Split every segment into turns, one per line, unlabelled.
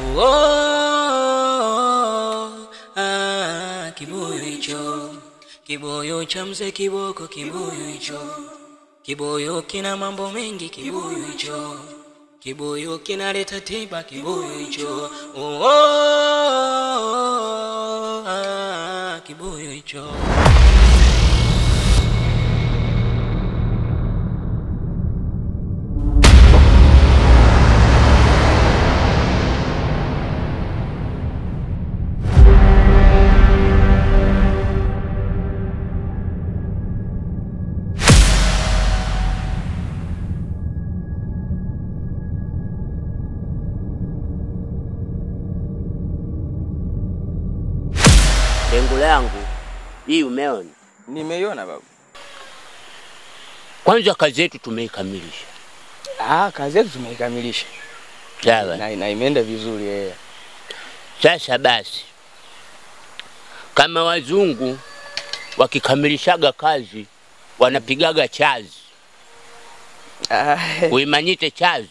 Oh, ah, kibuyu hicho, kibuyu cha mzee Kiboko, kibuyu hicho, kibuyu kina mambo mengi, kibuyu hicho, kibuyu kinaleta tiba, kibuyu hicho. Oh, ah, kibuyu hicho.
Lengo langu hii umeona?
Nimeiona babu.
Kwanza kazi yetu tumeikamilisha.
Ah, kazi yetu tumeikamilisha.
Sawa.
Na imeenda vizuri yeye.
Sasa basi, kama wazungu wakikamilishaga kazi wanapigaga chazi. Uimanyite chazi.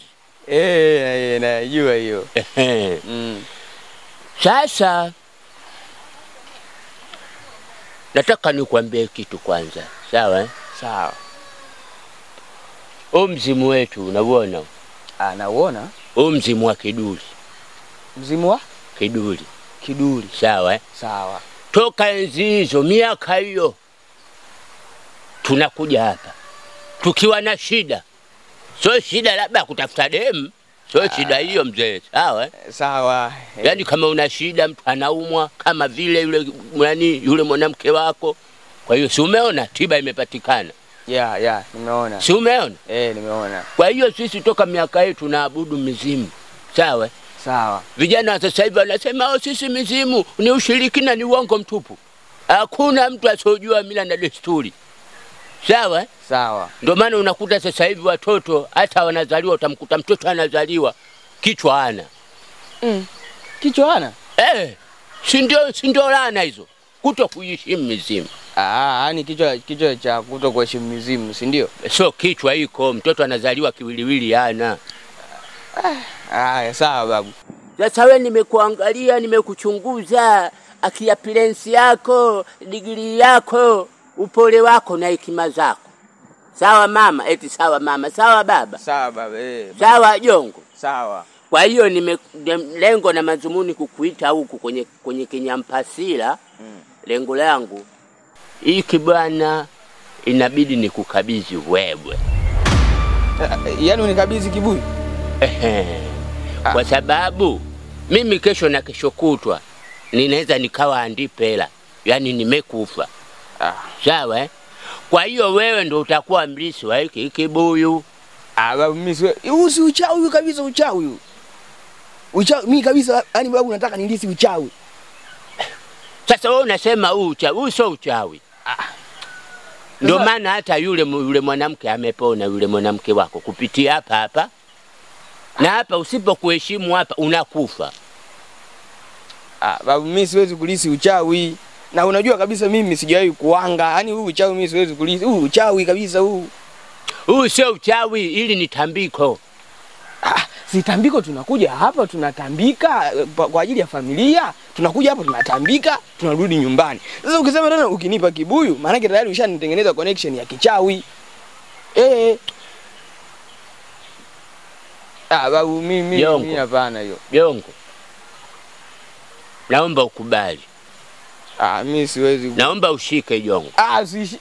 Najua hiyo.
Sasa nataka nikuambie kitu kwanza, sawa eh?
Sawa.
Huu mzimu wetu unauona?
Ah, nauona.
Huu mzimu wa Kiduli.
Mzimu wa?
Kiduli.
Kiduli.
Sawa eh?
Sawa.
Toka enzi hizo, miaka hiyo tunakuja hapa tukiwa na shida. Sio shida labda kutafuta demu, sio shida hiyo mzee, sawa eh?
Sawa.
Yaani kama una shida, mtu anaumwa kama vile yule nani, yule mwanamke wako. Kwa hiyo si umeona tiba imepatikana?
Yeah, nimeona.
Si umeona?
Nimeona.
Kwa hiyo sisi toka miaka yetu tunaabudu mizimu. Sawa?
Sawa.
Vijana sasa hivi wanasema oh, sisi mizimu ni ushirikina, ni uongo mtupu. Hakuna mtu asiyojua mila na desturi. Sawa?
Sawa.
Ndio maana unakuta sasa hivi watoto hata wanazaliwa, utamkuta mtoto anazaliwa kichwa hana.
Kichwa hana?
Si ndio laana hizo? Kuto kuheshimu mizimu.
Ah, yani kichwa cha kuto kuheshimu mizimu, si ndio?
Sio kichwa iko, mtoto anazaliwa kiwiliwili hana.
Ah, sawa babu.
Sasa wewe nimekuangalia, nimekuchunguza, appearance yako, degree yako, upole wako na hekima zako. Sawa mama, eti sawa mama, sawa baba.
Sawa baba,
Sawa Jongo.
Sawa.
Kwa hiyo lengo na madhumuni kukuita huku kwenye Kinyampasila. Lengo langu hiki bwana, inabidi nikukabidhi wewe.
Yaani unikabidhi kibuyu?
Kwa sababu mimi kesho na kesho kutwa ninaweza nikawa andipela, yaani nimekufa. Sawa eh? Kwa hiyo wewe ndio utakuwa mlisi wa hiki kibuyu.
Ah, babu mimi si uchawi kabisa, uchawi. Uchawi mimi kabisa, yani babu nataka nilisi uchawi.
Sasa wewe unasema huu uchawi, huu sio uchawi. Ndio maana hata yule mwanamke amepona, yule mwanamke wako kupitia hapa hapa. Na hapa usipokuheshimu hapa unakufa.
Ah, babu mimi siwezi kulisi uchawi. Na unajua kabisa mimi sijawahi kuanga. Yaani huu uchawi mimi siwezi kulisi. Huu uchawi kabisa huu.
Huu sio uchawi, ili ni tambiko.
Ah, si tambiko, tunakuja hapa tunatambika kwa ajili ya familia, tunakuja hapa tunatambika, tunarudi nyumbani. Sasa ukisema tena ukinipa kibuyu, maana yake tayari ushanitengeneza connection ya kichawi. Ah, babu mimi hapana hiyo.
Jongo. Naomba ukubali.
Ah, mimi siwezi.
Naomba ushike Jongo.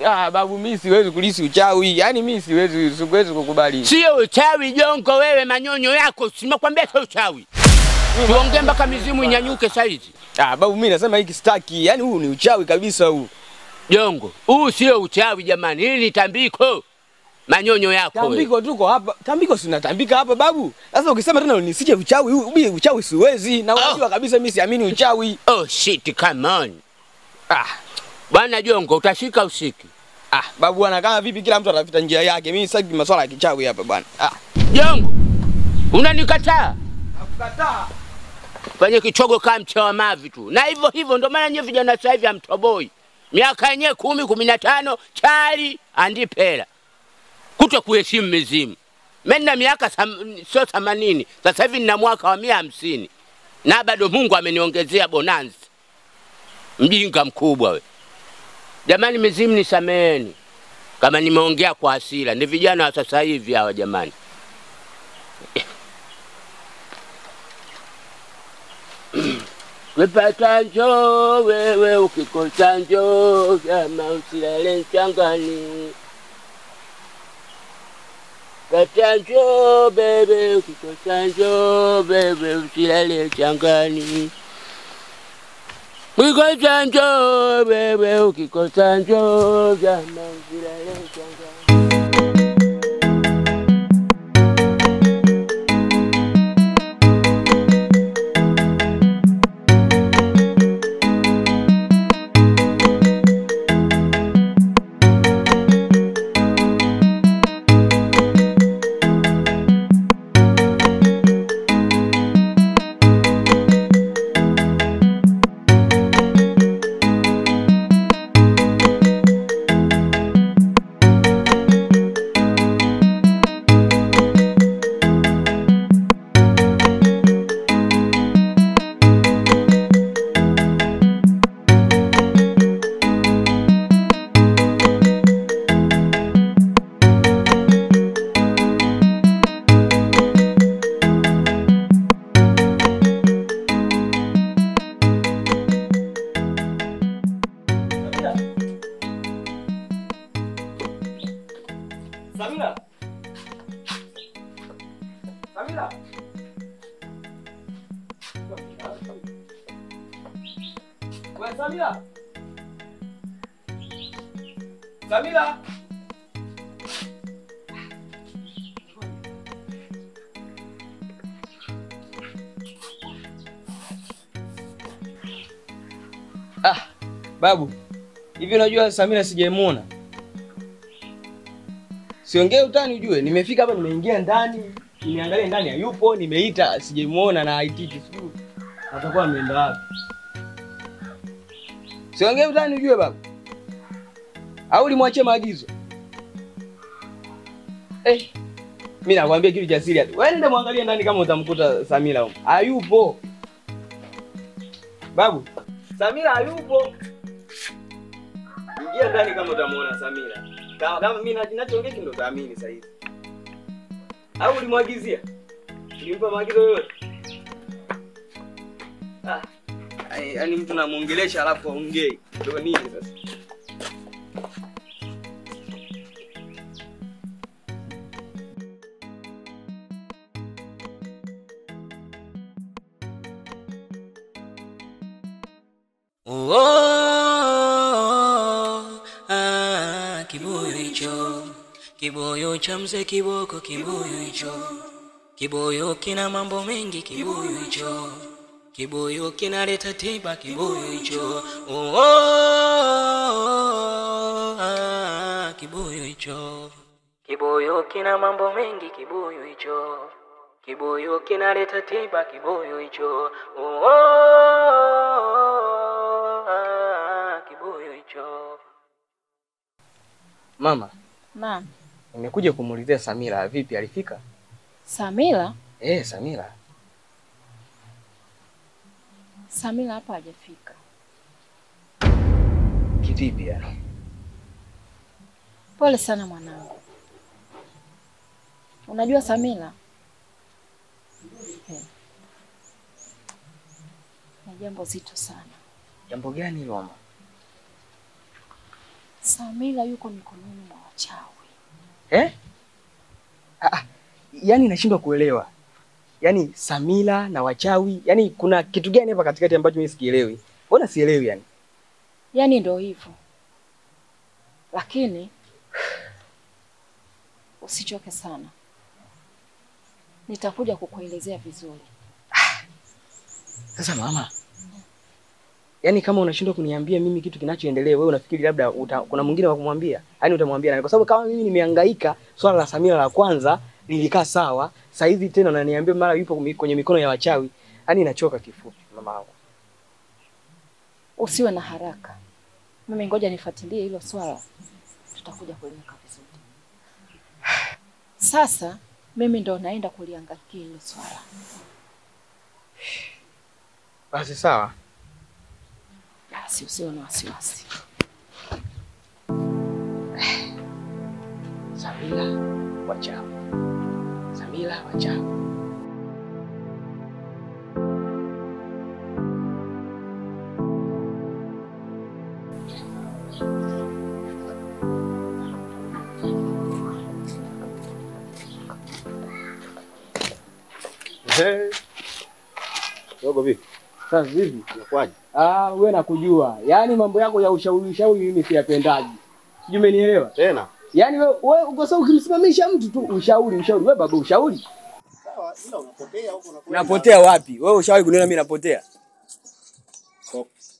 Ah, babu mimi siwezi kulisi uchawi. Yaani mimi siwezi kukubali.
Sio uchawi Jongo, wewe manyonyo yako, simekwambia sio uchawi. Tuongee mpaka mizimu inyanyuke saizi.
Ah, babu mimi nasema hiki sitaki. Yaani huu ni uchawi kabisa huu.
Jongo, huu sio uchawi jamani, hili ni tambiko. Manyonyo yako.
Tambiko tuko hapa. Tambiko si natambika hapa babu. Sasa ukisema tena unisije uchawi huu, mimi uchawi siwezi. Na unajua kabisa mimi siamini uchawi.
Oh shit, come on.
Ah,
bwana Jongo utashika usiki.
Ah, babu bwana kama vipi kila mtu atafuta njia yake. Mimi sitaki masuala ya kichawi hapa bwana. Ah,
Jongo. Unanikataa?
Nakukataa.
Fanye kichogo kama mchawa mavi tu. Na hivyo hivyo ndio maana nyewe vijana sasa hivi hamtoboi. Miaka yenyewe 10, 15 chali andipela. Kuto kuheshimu mizimu. Mimi nina miaka sio 80. Sasa hivi nina mwaka wa 150. Na bado Mungu ameniongezea bonanza. Mjinga mkubwa we. Jamani mizimu nisameheni kama nimeongea kwa hasira. Ni vijana wa sasa hivi hawa jamani. Wepata njoo wewe, ukikosa njoo kama usilale mchangani. Pata njoo bebe, ukikosa njoo bebe, usilale mchangani. Ukikosa njoo bebe, ukikosa njoo kama usilale mchangani.
Samira. Samira. Wewe Samira. Samira. Ah, babu. Hivi unajua Samira sijamuona? Siongee utani ujue, nimefika hapa nimeingia ndani, nimeangalia ndani hayupo, nimeita sijamuona na haitiki, sijui atakuwa ameenda wapi. Siongee utani ujue babu. Au ulimwachia maagizo? Mimi nakwambia kitu cha siri. Wewe nenda muangalie ndani kama utamkuta Samira huko. Hayupo. Babu, Samira hayupo. Ingia ndani kama utamuona Samira. Kama mimi ninachoongea ndio utaamini sasa hivi. Au ulimwagizia? Ulimpa maagizo yoyote? Ah, yaani mtu namuongelesha alafu aongee. Ndio nini sasa?
Kibuyu hicho, kibuyu cha mzee Kiboko, kibuyu hicho. Kibuyu kina mambo mengi, kibuyu hicho. Kibuyu kinaleta tiba, kibuyu hicho. Kibuyu hicho. Kibuyu kina mambo mengi, kibuyu hicho. Kibuyu kinaleta tiba, kibuyu hicho. Kibuyu hicho.
Mama.
Naam.
Nimekuja kumuulizia Samira vipi alifika?
Samira?
Samira.
Samira hapa hajafika.
Kivipi yani?
Pole sana mwanangu. Unajua Samira? Ni jambo zito sana.
Jambo gani hilo mama?
Samira yuko mikononi mwa wachawi.
Yaani nashindwa kuelewa. Yaani Samira na wachawi, yaani kuna kitu gani hapa katikati ambacho mimi sikielewi? Mbona sielewi yani?
Yaani ndio hivyo. Lakini usichoke sana. Nitakuja kukuelezea vizuri.
Sasa mama, yaani kama unashindwa kuniambia mimi kitu kinachoendelea, wewe unafikiri labda kuna mwingine wa kumwambia? Yaani utamwambia nani? Kwa sababu kama mimi nimehangaika swala la Samira la kwanza lilikaa sawa, sasa hivi tena unaniambia mara yupo kwenye mikono ya wachawi. Yaani inachoka kifupi mama wangu.
Usiwe na haraka. Mimi ngoja nifuatilie hilo swala. Tutakuja kuliweka vizuri. Sasa mimi ndo naenda kuliangalia hilo swala.
Basi sawa.
Basi usiwe na wasiwasi.
Samila wachawi. Samila wachawi.
Dogo vipi?
Sasa vipi?
Unakwaje?
Ah, wewe nakujua. Yaani mambo yako ya ushauri ushauri mimi siyapendaji. Sijui umenielewa?
Tena.
Yaani wewe uko sawa ukimsimamisha mtu tu ushauri ushauri. Wewe baba ushauri.
Sawa, ila unapotea huko unakwenda.
Napotea wapi? Wewe ushauri kuniona mimi napotea?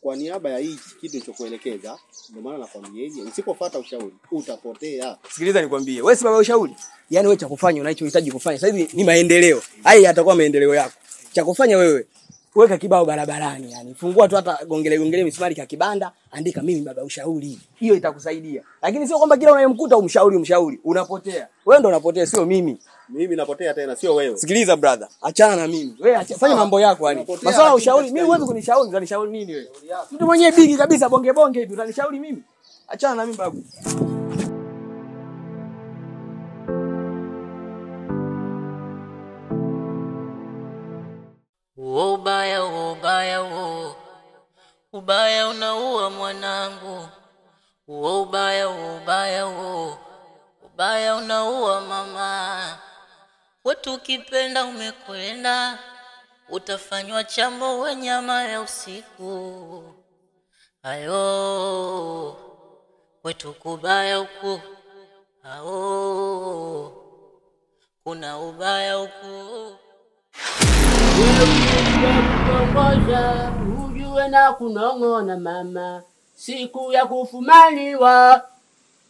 Kwa niaba ya hii kitu nilichokuelekeza, ndio maana nakwambia usipofuata ushauri utapotea.
Sikiliza nikwambie, wewe si baba ushauri. Yaani wewe cha kufanya unachohitaji kufanya sasa hivi ni maendeleo. Haya yatakuwa maendeleo yako. Cha kufanya wewe, weka kibao barabarani yani. Fungua tu hata gongele gongele misumari kwa kibanda, andika mimi baba ushauri. Hiyo itakusaidia. Lakini sio kwamba kila unayemkuta umshauri umshauri, unapotea. Wewe ndio unapotea, sio mimi.
Mimi napotea tena, sio wewe.
Sikiliza brother, achana na mimi. Wewe fanya mambo yako yani. Masuala ya ushauri, mimi huwezi kunishauri, utanishauri nini wewe? Mtu mwenyewe bigi kabisa bonge bonge hivi, utanishauri mimi? Achana na mimi babu.
Ubaya, ubaya, ubaya unaua mwanangu. Ubaya, ubaya, ubaya unaua mama. Wetu ukipenda umekwenda, utafanywa chambo we nyama ya usiku. Ayo, wetu kubaya huku, ao, kuna ubaya huku.
Kuongoza ujue na kunong'ona mama, siku ya kufumaniwa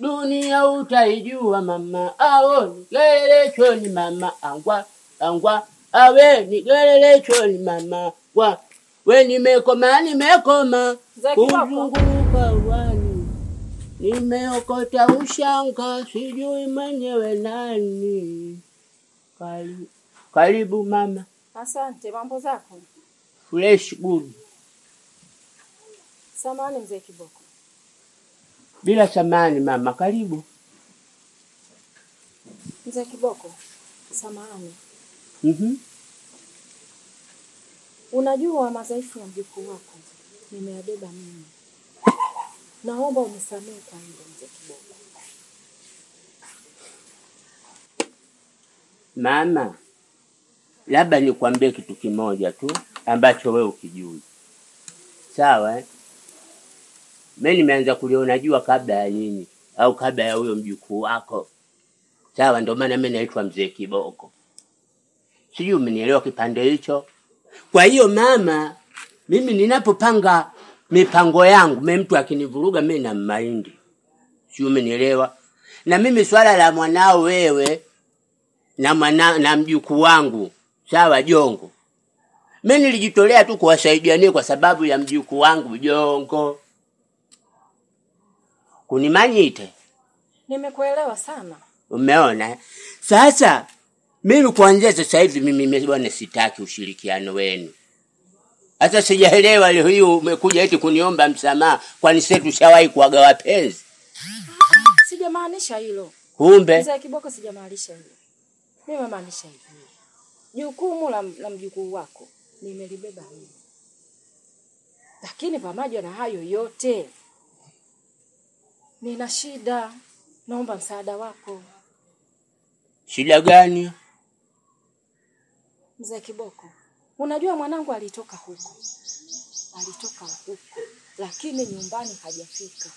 dunia utaijua mama. Ao nigelele choni mama, angwa angwa, awe nigelele choni mama wa we nimekoma nimekoma kuzunguka uwani, nimeokota ushanga sijui mwenyewe nani. Karibu mama.
Asante, mambo zako?
Fresh good.
Samahani mzee Kiboko.
Bila samahani mama, karibu.
Mzee Kiboko, samahani. Unajua madhaifu ya mjukuu wako nimeyabeba mimi. Naomba unisamehe kwa hilo mzee Kiboko.
Mama, labda nikwambie kitu kimoja tu ambacho wewe ukijui. Sawa eh? Mimi nimeanza kuliona jua kabla ya nyinyi au kabla ya huyo mjukuu wako. Sawa, ndio maana mimi naitwa Mzee Kiboko. Sijui umenielewa kipande hicho. Kwa hiyo mama, mimi ninapopanga mipango yangu, mimi mtu akinivuruga mimi na mahindi. Sijui umenielewa. Na mimi swala la mwanao wewe na na mjukuu wangu, sawa Jongo. Mimi nilijitolea tu kuwasaidia ni kwa sababu ya mjukuu wangu Jongo. Kunimanyite.
Nimekuelewa sana.
Umeona? Sasa mimi kuanzia sasa hivi mimi bwana sitaki ushirikiano wenu. Hata sijaelewa leo hii umekuja eti kuniomba msamaha, kwani sisi tushawahi kuaga wapenzi?
Sijamaanisha hilo.
Kumbe
Mzee Kiboko, sijamaanisha hilo. Mimi namaanisha hivi. Jukumu la mjukuu wako nimelibeba mimi. Lakini pamoja na hayo yote nina shida, naomba msaada wako.
Shida gani?
Mzee Kiboko, unajua mwanangu alitoka huko. Alitoka huko, lakini nyumbani hajafika.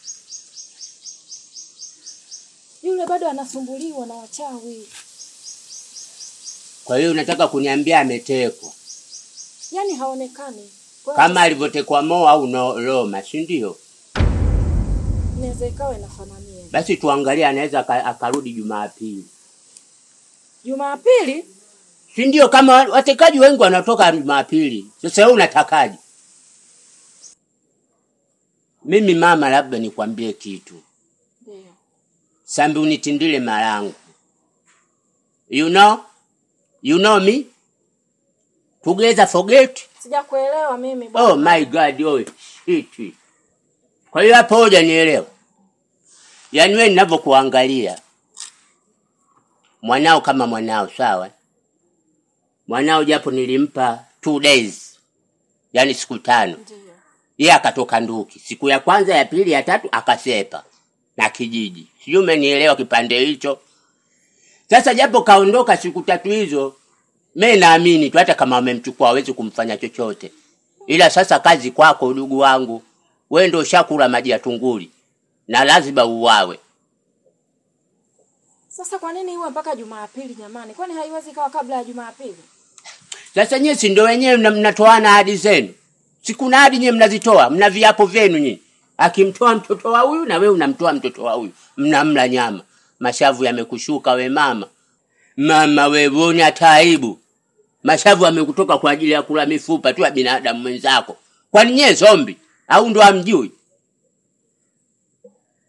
Yule bado anasumbuliwa na wachawi.
Kwa hiyo unataka kuniambia ametekwa?
Yaani haonekani.
Kama alivyotekwa Mo au no Roma, si ndio?
Inaweza ikawa inafanania.
Basi tuangalie, anaweza akarudi Jumapili.
Jumapili?
Si ndio, kama watekaji wengi wanatoka Jumapili. Sasa wewe unatakaje? Mimi mama, labda nikwambie kitu.
Ndio.
Sambi unitindile malangu. You know? You know me? Together forget.
Sijakuelewa mimi bwana.
Oh my God, oh shit. Kwa hiyo hapo hujanielewa. Yaani wewe ninavyokuangalia mwanao kama mwanao, sawa? Mwanao japo nilimpa 2 days. Yaani siku 5.
Ndiyo.
Yeye akatoka nduki. Siku ya kwanza, ya pili, ya tatu akasepa na kijiji. Sijui umenielewa kipande hicho. Sasa japo kaondoka siku 3 hizo, mimi naamini tu hata kama wamemchukua hawezi kumfanya chochote. Ila sasa kazi kwako ndugu wangu. Wewe ndio ushakula maji ya tunguli na lazima uwawe.
Sasa kwa nini iwe mpaka Jumapili jamani? Kwani haiwezi kawa kabla ya Jumapili?
Sasa nyinyi si ndio wenyewe mnatoana ahadi zenu. Si kuna ahadi nyinyi mnazitoa, mna viapo vyenu nyinyi. Akimtoa mtoto wa huyu na wewe unamtoa mtoto wa huyu. Mnamla nyama. Mashavu yamekushuka we mama. Mama wewe una taibu. Mashavu yamekutoka kwa ajili ya kula mifupa tu ya binadamu mwenzako. Kwani nyinyi zombi au ndo hamjui?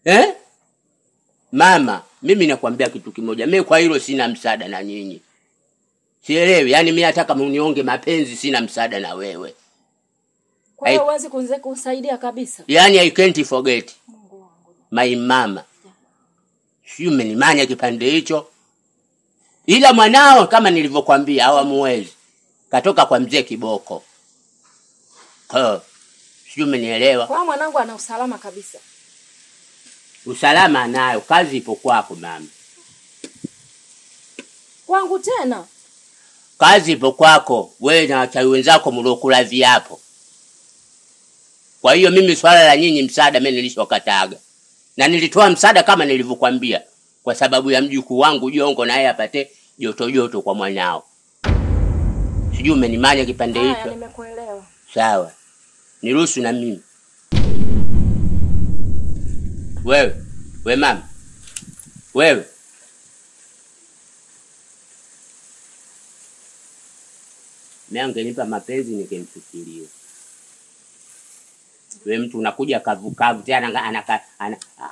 Eh? Mama, mimi nakwambia kitu kimoja. Mimi kwa hilo sina msaada na nyinyi. Sielewi, yani mimi nataka mnionge mapenzi, sina msaada na wewe.
Kwa hiyo huwezi kusaidia kabisa.
Yani I can't forget my mama. Sio umenimanya kipande hicho. Ila mwanao kama nilivyokuambia hawamuwezi. Katoka kwa mzee Kiboko. Sio umenielewa?
Kwa mwanangu ana usalama kabisa.
Usalama anayo, kazi ipo kwako mama.
Kwangu tena?
Kazi ipo kwako, wewe na wachawi wenzako mliokula viapo. Kwa hiyo mimi swala la nyinyi msaada mimi nilishokataga. Na nilitoa msaada kama nilivyokuambia kwa sababu ya mjukuu wangu Jongo na yeye apate joto joto kwa mwanao. Sijui umenimanya kipande hicho.
Haya, nimekuelewa.
Sawa. Niruhusu na mimi. Wewe, we mama. Wewe. Mimi angenipa mapenzi ningemfikiria. Wewe mtu unakuja kavu kavu tena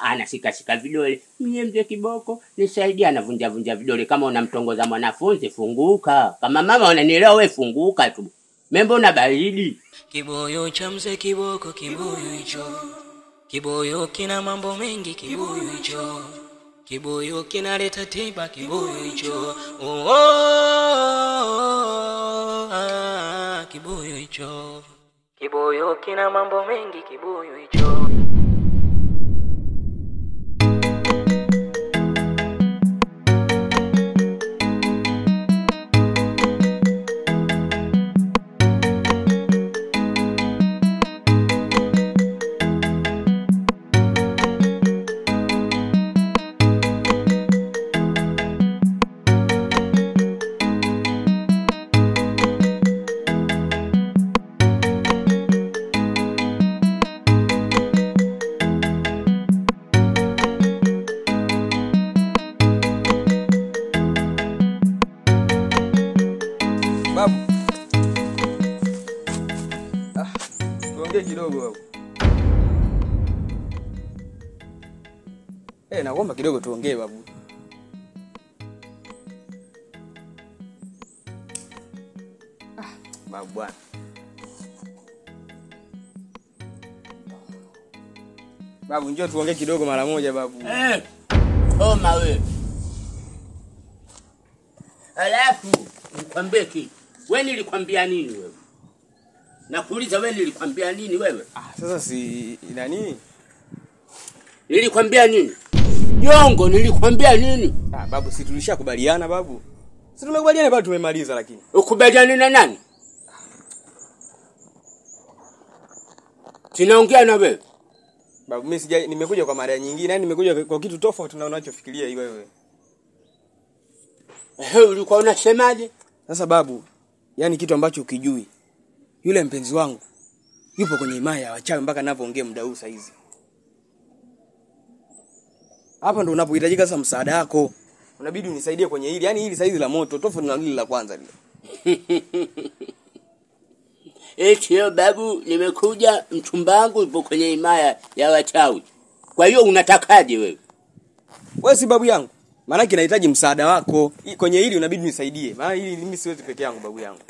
anashika shika vidole. Mimi mzee Kiboko nisaidie, anavunja vunja vidole kama unamtongoza mwanafunzi funguka. Kama mama unanielewa wewe funguka tu. Mimi mbona baridi?
Kibuyu cha mzee Kiboko, kibuyu hicho. Kibuyu kina mambo mengi, kibuyu hicho. Kibuyu kinaleta tiba, kibuyu hicho. Oh, oh, ah, kibuyu hicho. Kibuyu kina mambo mengi, kibuyu hicho.
Babu. Tuongee kidogo babu. Naomba kidogo tuongee babu. Babu bwana. Babu njoo tuongee kidogo mara moja babu.
Koma wewe. Alafu nikwambie kitu. Wewe nilikwambia nini wewe? Nakuuliza wewe nilikwambia nini wewe?
Sasa si nani?
Nilikwambia nini? Jongo nilikwambia nini?
Babu si tulishakubaliana babu. Si tumekubaliana babu tumemaliza lakini.
Ukubaliana na nani? Tunaongea na wewe.
Babu mimi sija nimekuja kwa mara nyingine, yani nimekuja kwa kitu tofauti na unachofikiria hiyo wewe.
Ulikuwa unasemaje?
Sasa babu, yani kitu ambacho ukijui, yule mpenzi wangu yupo kwenye himaya ya wachawi mpaka ninapoongea muda huu saizi. Hapa ndo unapohitajika sasa msaada wako. Unabidi unisaidie kwenye hili. Yaani hili saizi la moto tofauti na hili la kwanza lile.
Eti babu, nimekuja mchumba wangu yupo kwenye himaya ya wachawi. Kwa hiyo unatakaje wewe?
Wewe si babu yangu. Maana nahitaji msaada wako. Kwenye hili unabidi unisaidie. Maana hili mimi siwezi peke yangu babu yangu.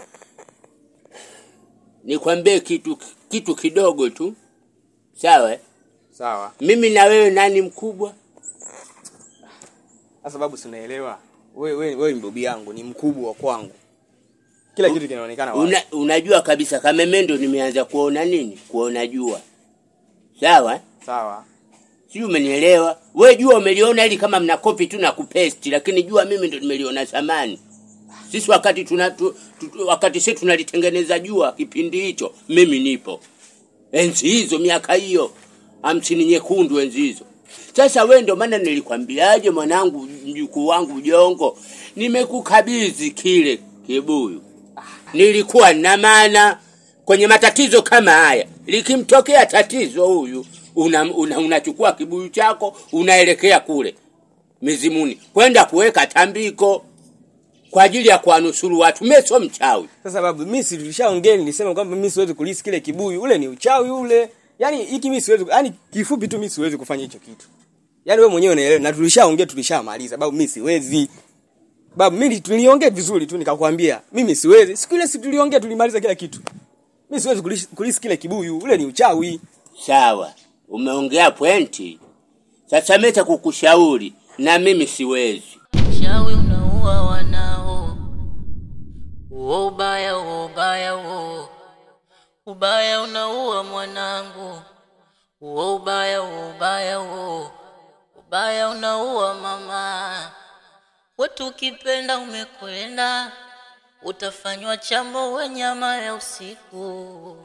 Nikwambie kitu kidogo tu. Sawa?
Sawa.
Mimi na wewe nani mkubwa?
Sasa babu, si unaelewa? Wewe ni bibi yangu, ni mkubwa kwangu. Kila kitu kinaonekana wazi.
Unajua kabisa kama mimi ndo nimeanza kuona nini? Kuona jua. Sawa?
Sawa.
Sijui umenielewa? Wewe jua umeliona ili kama mna copy tu na kupaste, lakini jua mimi ndo nimeliona zamani. Sisi wakati wakati sisi tunalitengeneza jua kipindi hicho, mimi nipo. Enzi hizo miaka hiyo 50 nyekundu enzi hizo. Sasa wewe ndo maana nilikwambiaje mwanangu, mjukuu wangu Jongo, nimekukabidhi kile kibuyu. Nilikuwa na maana kwenye matatizo kama haya, likimtokea tatizo huyu unachukua kibuyu chako unaelekea kule mizimuni kwenda kuweka tambiko kwa ajili ya kuwanusuru watu. Mimi sio mchawi.
Sasa babu, mimi si tulishaongea, nilisema kwamba mimi siwezi kulisi kile kibuyu, ule ni uchawi ule. Yaani hiki mimi siwezi, yaani kifupi tu mimi siwezi kufanya hicho kitu. Yaani wewe mwenyewe unaelewa, na tulishaongea, tulishamaliza. Babu mimi siwezi. Babu mimi tuliongea vizuri tu nikakwambia mimi siwezi. Siku ile si tuliongea, tulimaliza kila kitu. Mimi siwezi kulisi kile kibuyu, ule ni uchawi.
Sawa, umeongea pointi. Sasa mimi nitakukushauri na mimi siwezi.
Uchawi unaua wanao. Uo ubaya, uo ubaya, uo. Ubaya unaua mwanangu. Uo ubaya, uo ubaya, uo. Ubaya unaua mama. Wetu ukipenda umekwenda, utafanywa chambo we nyama ya usiku.